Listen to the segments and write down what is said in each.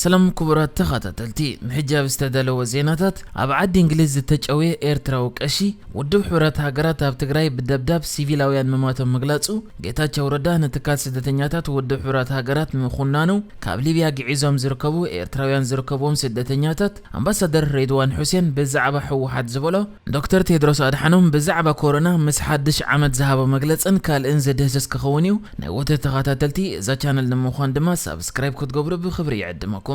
ሰላም ክቡራት ተኸታተልቲ፣ ንሕጂ ኣብ ዝተዳለወ ዜናታት፣ ኣብ ዓዲ እንግሊዝ ዝተጨውየ ኤርትራዊ ቀሺ፣ ውድብ ሕቡራት ሃገራት ኣብ ትግራይ ብደብዳብ ሲቪላውያን ምማቶም ምግላጹ፣ ጌታቸው ረዳ ንትካል ስደተኛታት ውድብ ሕቡራት ሃገራት ምኹናኑ፣ ካብ ሊብያ ግዒዞም ዝርከቡ ኤርትራውያን ዝርከብዎም ስደተኛታት፣ ኣምባሳደር ሬድዋን ሑሴን ብዛዕባ ህወሓት ዝበሎ፣ ዶክተር ቴድሮስ ኣድሓኖም ብዛዕባ ኮሮና ምስ ሓድሽ ዓመት ዝሃቦ መግለጽን ካልእን ዝድህስስ ክኸውን እዩ። ናይ ወትሩ ተኸታተልቲ እዛ ቻነል ንምዃን ድማ ሳብስክራይብ ክትገብሩ ብኽብሪ ይዕድመኩም።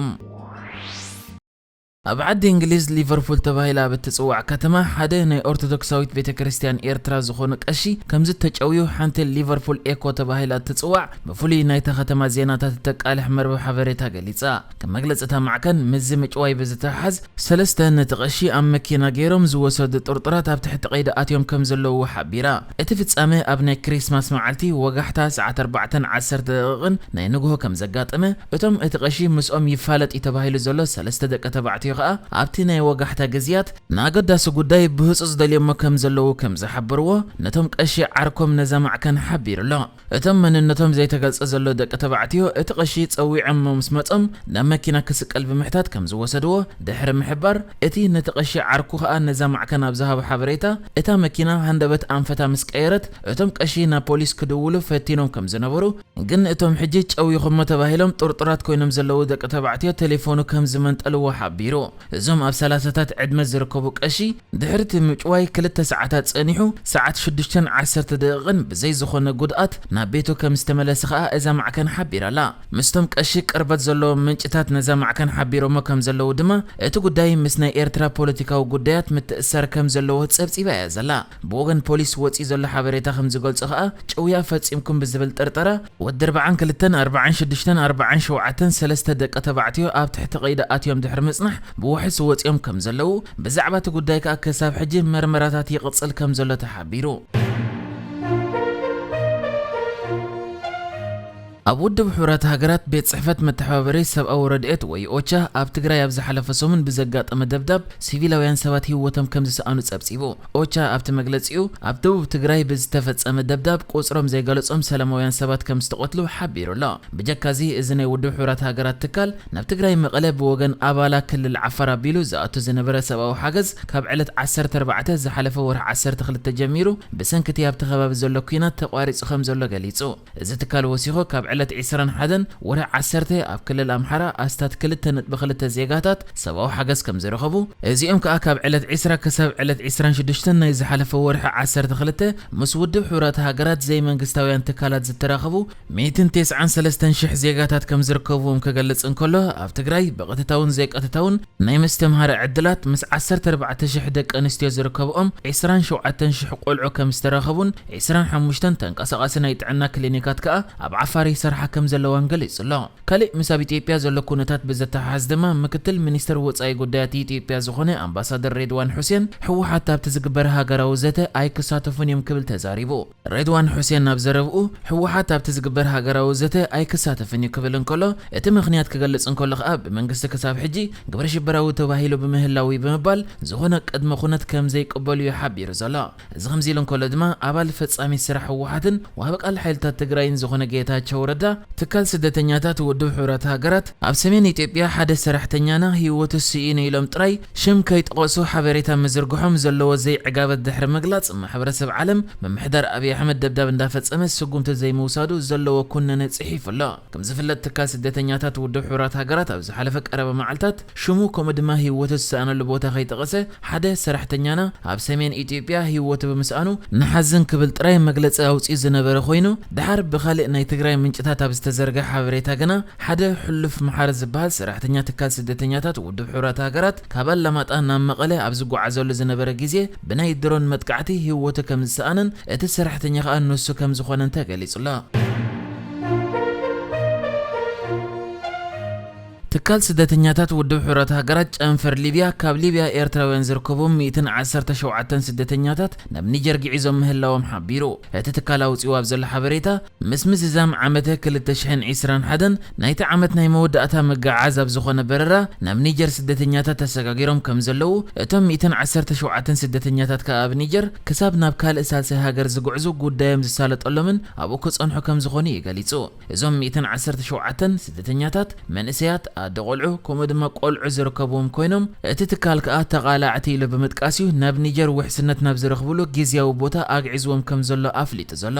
ኣብ ዓዲ እንግሊዝ ሊቨርፑል ተባሂላ ኣብ እትጽዋዕ ከተማ ሓደ ናይ ኦርቶዶክሳዊት ቤተ ክርስቲያን ኤርትራ ዝኾኑ ቀሺ ከም ዝተጨውዩ ሓንቲ ሊቨርፑል ኤኮ ተባሂላ እትጽዋዕ ብፍሉይ ናይታ ከተማ ዜናታት እተቃልሕ መርበብ ሓበሬታ ገሊጻ። ከም መግለጺ እታ ማዕከን፣ ምስዚ ምጭዋይ ብዝተሓሓዝ፣ ሰለስተ ነቲ ቀሺ ኣብ መኪና ገይሮም ዝወሰዱ ጥርጡራት ኣብ ትሕቲ ቀይዲ ኣትዮም ከም ዘለዉ ሓቢራ። እቲ ፍጻመ ኣብ ናይ ክሪስማስ መዓልቲ ወጋሕታ ሰዓት ኣርባዕተን ዓሰርተ ደቂቕን ናይ ንግሆ ከም ዘጋጠመ፣ እቶም እቲ ቀሺ ምስኦም ይፋለጥ እዩ ተባሂሉ ዘሎ ሰለስተ ደቂ ተባዕትዮ ከኣ ኣብቲ ናይ ወጋሕታ ግዝያት ንኣገዳሲ ጉዳይ ብህጹጽ ደልዮሞ ከም ዘለዉ ከም ዝሓበርዎ ነቶም ቀሺ ዓርኮም ነዛ ማዕከን ሓቢሩ ኣሎ። እቶም መንነቶም ዘይተገልጸ ዘሎ ደቂ ተባዕትዮ፣ እቲ ቀሺ ጸዊዖሞ ምስ መጾም፣ ናብ መኪና ክስቀል ብምሕታት ከም ዝወሰድዎ ድሕሪ ምሕባር፣ እቲ ነቲ ቀሺ ዓርኩ ከኣ ነዛ ማዕከን ኣብ ዝሃቦ ሓበሬታ፣ እታ መኪና ሃንደበት ኣንፈታ ምስ ቀየረት፣ እቶም ቀሺ ናብ ፖሊስ ክድውሉ ፈቲኖም ከም ዝነበሩ፣ ግን እቶም ሕጂ ጨዊኹሞ ተባሂሎም ጥርጡራት ኮይኖም ዘለዉ ደቂ ተባዕትዮ ቴሌፎኑ ከም ዝመንጠልዎ ሓቢሩ። እዞም ኣብ ሰላሳታት ዕድመ ዝርከቡ ቀሺ፣ ድሕሪ እቲ ምጭዋይ ክልተ ሰዓታት ጸኒሑ፣ ሰዓት ሽዱሽተን ዓሰርተ ደቂቕን ብዘይ ዝኾነ ጉድኣት ናብ ቤቱ ከም ዝተመለሰ ከኣ እዛ ማዕከን ሓቢራ ኣላ። ምስቶም ቀሺ ቅርበት ዘለዎም ምንጭታት ነዛ ማዕከን ሓቢሮሞ ከም ዘለዉ ድማ፣ እቲ ጉዳይ ምስ ናይ ኤርትራ ፖለቲካዊ ጉዳያት ምትእስሳር ከም ዘለዎ ጸብጺባ እያ ዘላ። ብወገን ፖሊስ ወጺኡ ዘሎ ሓበሬታ ከም ዝገልጾ ከኣ፣ ጭውያ ፈጺምኩም ብዝብል ጥርጠራ፣ ወዲ ኣርባዓን ክልተን፣ ኣርባዓን ሽዱሽተን፣ ኣርባዓን ሸውዓተን፣ ሰለስተ ደቂ ተባዕትዮ ኣብ ትሕቲ ቀይዲ ኣትዮም ድሕሪ ምጽናሕ ብዋሕስ ወጺኦም ከም ዘለዉ፣ ብዛዕባ እቲ ጉዳይ ከኣ ክሳብ ሕጂ መርመራታት ይቕጽል ከም ዘሎ ተሓቢሩ። ኣብ ውድብ ሕቡራት ሃገራት ቤት ጽሕፈት መተሓባበሪ ሰብኣዊ ረድኤት ወይ ኦቻ ኣብ ትግራይ ኣብ ዝሓለፈ ሰሙን ብዘጋጠመ ደብዳብ ሲቪላውያን ሰባት ህይወቶም ከም ዝሰኣኑ ጸብጺቡ። ኦቻ ኣብቲ መግለጺኡ፣ ኣብ ደቡብ ትግራይ ብዝተፈጸመ ደብዳብ ቁጽሮም ዘይገለጾም ሰላማውያን ሰባት ከም ዝተቐትሉ ሓቢሩ ኣሎ። ብጀካዚ፣ እዚ ናይ ውድብ ሕቡራት ሃገራት ትካል ናብ ትግራይ መቐለ ብወገን ኣባላ ክልል ዓፋር ኣቢሉ ዝኣቱ ዝነበረ ሰብኣዊ ሓገዝ ካብ ዕለት ዓሰርተ ኣርባዕተ ዝሓለፈ ወርሒ ዓሰርተ ክልተ ጀሚሩ ብሰንኪ እቲ ኣብቲ ከባቢ ዘሎ ኲናት ተቋሪጹ ከም ዘሎ ገሊጹ። እዚ ትካል ወሲኹ ካብ ዕለት ዒስራን ሓደን ወርሒ ዓሰርተ ኣብ ክልል ኣምሓራ ኣስታት ክልተ ነጥቢ ክልተ ዜጋታት ሰብኣዊ ሓገዝ ከም ዝረኸቡ፣ እዚኦም ከኣ ካብ ዕለት ዒስራ ክሳብ ዕለት ዒስራን ሽዱሽተን ናይ ዝሓለፈ ወርሒ ዓሰርተ ክልተ ምስ ውድብ ሕቡራት ሃገራት ዘይመንግስታውያን ትካላት ዝተራኸቡ ሚእትን ተስዓን ሰለስተን ሽሕ ዜጋታት ከም ዝርከብዎም ክገልጽ እንከሎ፣ ኣብ ትግራይ ብቐጥታውን ዘይቀጥታውን ናይ ምስትምሃር ዕድላት ምስ ዓሰርተ ኣርባዕተ ሽሕ ደቂ ኣንስትዮ ዝርከብኦም ዒስራን ሸውዓተን ሽሕ ቆልዑ ከም ዝተረኸቡን ዒስራን ሓሙሽተን ተንቀሳቓሲ ናይ ጥዕና ክሊኒካት ከኣ ኣብ ዓፋር ይሰርሓ ከም ዘለዋን ገሊጹ ኣሎ። ካልእ ምስ ኣብ ኢትዮጵያ ዘሎ ኩነታት ብዘተሓሓዝ ድማ ምክትል ሚኒስትር ወጻኢ ጉዳያት ኢትዮጵያ ዝኾነ ኣምባሳደር ሬድዋን ሑሴን ህወሓት ኣብቲ ዝግበር ሃገራዊ ዘተ ኣይክሳተፉን እዮም ክብል ተዛሪቡ። ሬድዋን ሑሴን ኣብ ዘረብኡ፣ ህወሓት ኣብቲ ዝግበር ሃገራዊ ዘተ ኣይክሳተፍን እዩ ክብል እንከሎ፣ እቲ ምኽንያት ክገልጽ እንከሎ ከኣ ብመንግስቲ ክሳብ ሕጂ ግብረ ሽበራዊ ተባሂሉ ብምህላው እዩ ብምባል ዝኾነ ቅድመ ኩነት ከም ዘይቅበሉ እዩ ሓቢሩ ዘሎ። እዚ ከምዚ ኢሉ እንከሎ ድማ ኣባል ፈጻሚ ስራሕ ህወሓትን ወሃቢ ቃል ሓይልታት ትግራይን ዝኾነ ጌታቸው ረዳ ትካል ስደተኛታት ውድብ ሕቡራት ሃገራት ኣብ ሰሜን ኢትዮጵያ ሓደ ሰራሕተኛና ህይወቱ ስኢኑ ኢሎም ጥራይ ሽም ከይጠቐሱ ሓበሬታ ምዝርግሖም ዘለዎ ዘይዕጋበት ድሕሪ ምግላጽ፣ ማሕበረሰብ ዓለም ምምሕዳር ኣብይ ኣሕመድ ደብዳብ እንዳፈጸመ ስጉምቲ ዘይምውሳዱ ዘለዎ ኩነነ ጽሒፉ ኣሎ። ከም ዝፍለጥ ትካል ስደተኛታት ውድብ ሕቡራት ሃገራት ኣብ ዝሓለፈ ቀረባ መዓልታት ሽሙ ከምኡ ድማ ህይወቱ ዝሰኣነሉ ቦታ ከይጠቐሰ ሓደ ሰራሕተኛና ኣብ ሰሜን ኢትዮጵያ ህይወቱ ብምስኣኑ ንሓዝን ክብል ጥራይ መግለጺ ኣውጺኡ ዝነበረ ኮይኑ፣ ደሓር ብኻልእ ናይ ትግራይ ምንጭታት ኣብ ዝተዘርግሐ ሓበሬታ ግና ሓደ ሕሉፍ መሓሪ ዝበሃል ሰራሕተኛ ትካል ስደተኛታት ውድብ ሕቡራት ሃገራት ካብ ኣላማጣ ናብ መቐለ ኣብ ዝጓዓዘሉ ዝነበረ ግዜ ብናይ ድሮን መጥቃዕቲ ህይወቱ ከም ዝሰኣነን እቲ ሰራሕተኛ ከኣ ንሱ ከም ዝኾነን ተገሊጹ ኣሎ። ትካል ስደተኛታት ውድብ ሕቡራት ሃገራት ጨንፈር ሊብያ ካብ ሊብያ ኤርትራውያን ዝርከቡ ሚእትን ዓሰርተ ሸውዓተን ስደተኛታት ናብ ኒጀር ግዒዞም ምህላዎም ሓቢሩ። እቲ ትካል ኣውጺኡ ኣብ ዘሎ ሓበሬታ፣ ምስ ምዝዛም ዓመተ ክልተ ሽሕን ዕስራን ሓደን ናይቲ ዓመት ናይ መወዳእታ መጋዓዝ ኣብ ዝኾነ በረራ ናብ ኒጀር ስደተኛታት ተሰጋጊሮም ከም ዘለዉ እቶም ሚእትን ዓሰርተ ሸውዓተን ስደተኛታት ከኣ ኣብ ኒጀር ክሳብ ናብ ካልእ ሳልሳይ ሃገር ዝጉዕዙ ጉዳዮም ዝሳለጠሎምን ኣብኡ ክጸንሑ ከም ዝኾኑ እዩ ገሊጹ። እዞም ሚእትን ዓሰርተ ሸውዓተን ስደተኛታት መንእሰያት፣ ኣደ ቆልዑ ከምኡ ድማ ቆልዑ ዝርከብዎም ኮይኖም፣ እቲ ትካል ከኣ ተቓላዕቲ ኢሉ ብምጥቃስ እዩ ናብ ኒጀር ውሕስነት ናብ ዝረኽብሉ ግዝያዊ ቦታ ኣግዒዝዎም ከም ዘሎ ኣፍሊጡ ዘሎ።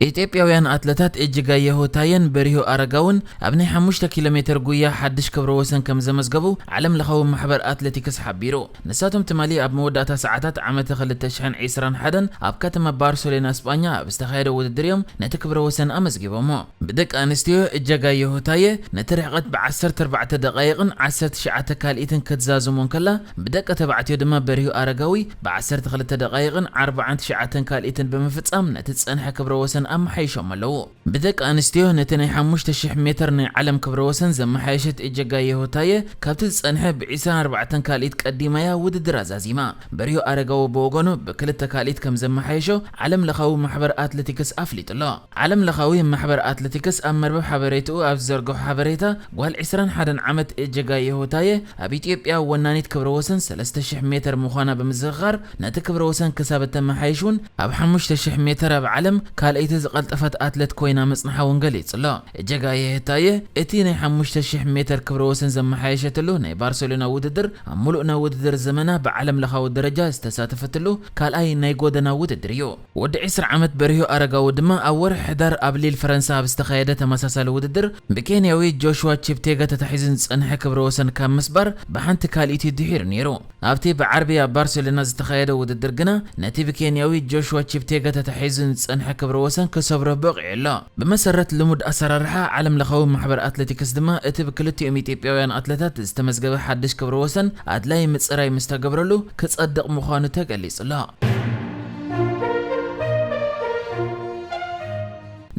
ኢትዮጵያውያን ኣትለታት እጅጋየሁ ታየን በሪሁ ኣረጋውን ኣብ ናይ ሓሙሽተ ኪሎ ሜትር ጉያ ሓድሽ ክብረ ወሰን ከም ዘመዝገቡ ዓለም ለኻዊ ማሕበር ኣትሌቲክስ ሓቢሩ። ንሳቶም ትማሊ ኣብ መወዳእታ ሰዓታት ዓመተ ክልተ ሽሕን ዕስራን ሓደን ኣብ ከተማ ባርሴሎና ስጳኛ ኣብ ዝተኻየደ ውድድር እዮም ነቲ ክብረ ወሰን ኣመዝጊቦሞ። ብደቂ ኣንስትዮ እጀጋየሁ ታየ ነቲ ርሕቐት ብ ዓሰርተ ኣርባዕተ ደቓይቕን ዓሰርተ ትሽዓተ ካልኢትን ክትዛዝሞ እንከላ፣ ብደቂ ተባዕትዮ ድማ በሪሁ ኣረጋዊ ብ ዓሰርተ ክልተ ደቓይቕን ኣርባዓን ትሽዓተን ካልኢትን ብምፍጻም ነቲ ዝጸንሐ ክብረ ወሰን ኣመሓይሾም ኣለዉ። ብደቂ ኣንስትዮ ነቲ ናይ ሓሙሽተ ሽሕ ሜትር ናይ ዓለም ክብረ ወሰን ዘመሓየሸት እጀጋየሁ ታየ ካብቲ ዝጸንሐ ብ ዕስራን ኣርባዕተን ካልኢት ቀዲማያ ውድድር ኣዛዚማ። በሪሁ ኣረጋዊ ብወገኑ ብክልተ ካልኢት ከም ዘመሓየሾ ዓለም ለኻዊ ማሕበር ኣትሌቲክስ ኣፍሊጡ ኣሎ። ዓለም ለኻዊ ማሕበር ኣትሌቲክስ ኣብ መርበብ ሓበሬትኡ ኣብ ዝዘርግሖ ሓበሬታ፣ ጓል ዕስራን ሓደን ዓመት እጀጋየሁ ታየ ኣብ ኢትዮጵያ ወናኒት ክብረ ወሰን ሰለስተ ሽሕ ሜትር ምዃና ብምዝኽኻር፣ ነቲ ክብረ ወሰን ክሳብ እተመሓይሽ እውን ኣብ ሓሙሽተ ሽሕ ሜትር ኣብ ዓለም ካልኣይቲ ዝቐልጠፈት ኣትሌት ኮይና ምጽንሓ እውን ገሊጹ ኣሎ። እጀጋየሁ ታየ እቲ ናይ ሓሙሽተ ሽሕ ሜትር ክብረ ወሰን ዘመሓየሸትሉ ናይ ባርሴሎና ውድድር ኣብ ምሉእ ናይ ውድድር ዘመና ብዓለም ለኻዊ ደረጃ ዝተሳተፈትሉ ካልኣይ ናይ ጎደና ውድድር እዩ። ወዲ ዕስራ ዓመት በሪሁ ኣረጋዊ ድማ ኣብ ወርሒ ሕዳር ኣብ ሊል ፈረንሳ ኣብ ዝተኻየደ ተመሳሳሊ ውድድር ብኬንያዊ ጆሽዋ ቺፕቴጋ ተታሒዙ ዝጸንሐ ክብረ ወሰን ካብ ምስባር ብሓንቲ ካልኢት እዩ ድሒሩ ነይሩ። ኣብቲ ብዓርቢ ኣብ ባርሴሎና ዝተኻየደ ውድድር ግና ነቲ ብኬንያዊ ጆሽዋ ቺፕቴጋ ተታሒዙ ዝጸንሐ ክብረ ወሰን ክሰብሮ በቒዑ ኣሎ። ብመሰረት ልሙድ ኣሰራርሓ ዓለም ለኻዊ ማሕበር ኣትሌቲክስ ድማ እቲ ብክልቲኦም ኢትዮጵያውያን ኣትሌታት ዝተመዝገበ ሓድሽ ክብረ ወሰን ኣድላይ ምጽራይ ምስ ተገብረሉ ክጸድቕ ምዃኑ ተገሊጹ ኣሎ።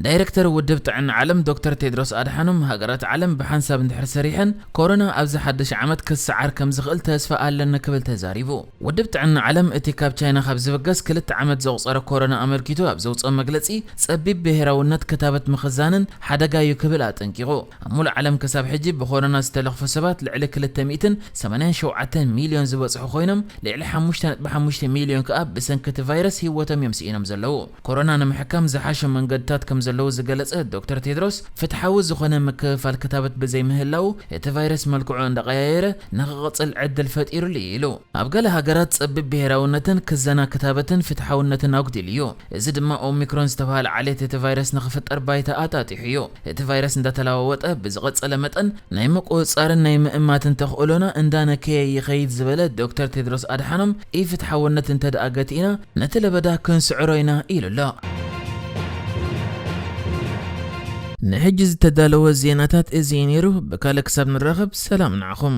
ዳይሬክተር ውድብ ጥዕና ዓለም ዶክተር ቴድሮስ ኣድሓኖም፣ ሃገራት ዓለም ብሓንሳብ እንድሕር ሰሪሐን፣ ኮሮና ኣብዚ ሓድሽ ዓመት ክሰዓር ከም ዝኽእል ተስፋ ኣለኒ ክብል ተዛሪቡ። ውድብ ጥዕና ዓለም እቲ ካብ ቻይና ካብ ዝብገስ ክልተ ዓመት ዘቑጸረ ኮሮና ኣመልኪቱ ኣብ ዘውጽኦ መግለጺ፣ ጸቢብ ብሄራውነት ክታበት ምኽዛንን ሓደጋ እዩ ክብል ኣጠንቂቑ። ኣብ ሙሉእ ዓለም ክሳብ ሕጂ ብኮሮና ዝተለኽፉ ሰባት ልዕሊ ክልተ ሚእትን ሰማንያን ሸውዓተን ሚልዮን ዝበጽሑ ኮይኖም፣ ልዕሊ ሓሙሽተ ነጥቢ ሓሙሽተ ሚልዮን ከኣ ብሰንኪ እቲ ቫይረስ ህይወቶም እዮም ስኢኖም ዘለዉ። ኮሮና ንምሕካም ዝሓሸ መንገድታት ከም ዘለዉ ዝገለጸ ዶክተር ቴድሮስ፣ ፍትሓዊ ዝኾነ ምክፍፋል ክታበት ብዘይምህላዉ፣ እቲ ቫይረስ መልክዑ እንዳቐያየረ ንኽቕጽል ዕድል ፈጢሩሉ እዩ ኢሉ። ኣብ ገለ ሃገራት ጸቢብ ብሄራውነትን ክዘና ክታበትን ፍትሓውነትን ኣጉዲሉ እዩ። እዚ ድማ ኦሚክሮን ዝተባህለ ዓሌት እቲ ቫይረስ ንኽፍጠር ባይታ ኣጣጢሑ እዩ። እቲ ቫይረስ እንዳተለዋወጠ ብዝቐጸለ መጠን፣ ናይ ምቁጽጻርን ናይ ምእማትን ተኽእሎና እንዳነከየ ይኸይድ ዝበለ ዶክተር ቴድሮስ ኣድሓኖም፣ ኢፍትሓውነት እንተደኣ ገቲእና፣ ነቲ ለበዳ ክንስዕሮ ኢና ኢሉ ኣሎ። ንሕጂ ዝተዳለወ ዜናታት እዚ እዩ ነይሩ። ብካልእ ክሳብ ንራኸብ፣ ሰላም ንዓኹም።